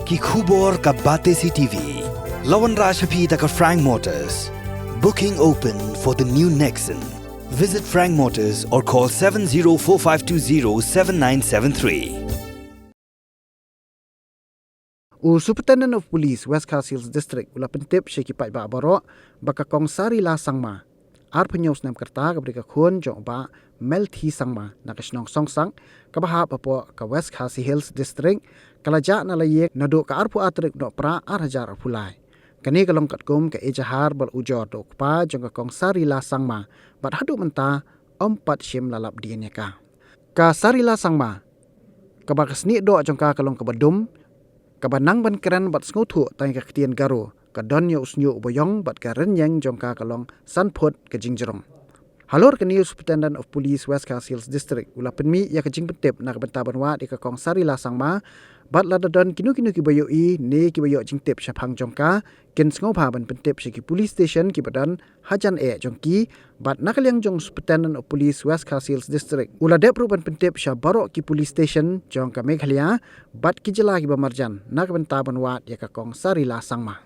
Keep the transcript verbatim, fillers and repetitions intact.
Ki khubor ka Batesi T V. La wanrah sha phi da ka Frank Motors. Booking open for the new Nexon. Visit Frank Motors or call seven zero four five two zero seven nine seven three. U Superintendent of Police West Khasi Hills District u la pyntip sha ki paidbah baroh ba ka Kong Sarila Sangma, arphew hynñiew snem ka rta, kaba dei ka khun jong u Bah Melthi Sangma na ka shnong Songsak, kaba hap hapoh ka West Khasi Hills District, ka la jah na la ïing naduh ka arphew ar tarik u Nohprah ar hajar arphew lai. Kane ka long katkum ka ejahar ba la ujor da u kpa jong ka Kong Sarila Sangma, bad haduh mynta ym pat shym la lap dien ïa ka. Ka Sarila Sangma, kaba ka snieh doh jong ka ka long kaba dum, kaba nang ban kren bad sngewthuh tang ïa ka ktien Garo, ka don ïa u shñiuh uba ïong bad ka rynïeng jong ka ka long san phut ka jingjrong. Halor kane, u Superintendent of Police West Khasi Hills District u la pynmih ïa ka jingpyntip na ka bynta ban wad ïa ka Kong Sarila Sangma, bad lada don kino kino kiba ïohi ne kiba ïoh jingtip shaphang jong ka, kin sngewbha ban pyntip sha ki police station kiba don hajan eh jong ki, bad na ka liang jong u Superintendent of Police West Khasi Hills District u la dep ruh ban pyntip sha baroh ki police station jong ka Meghalaya bad ki jylla kiba marjan na ka bynta ban wad ïa ka Kong Sarila Sangma.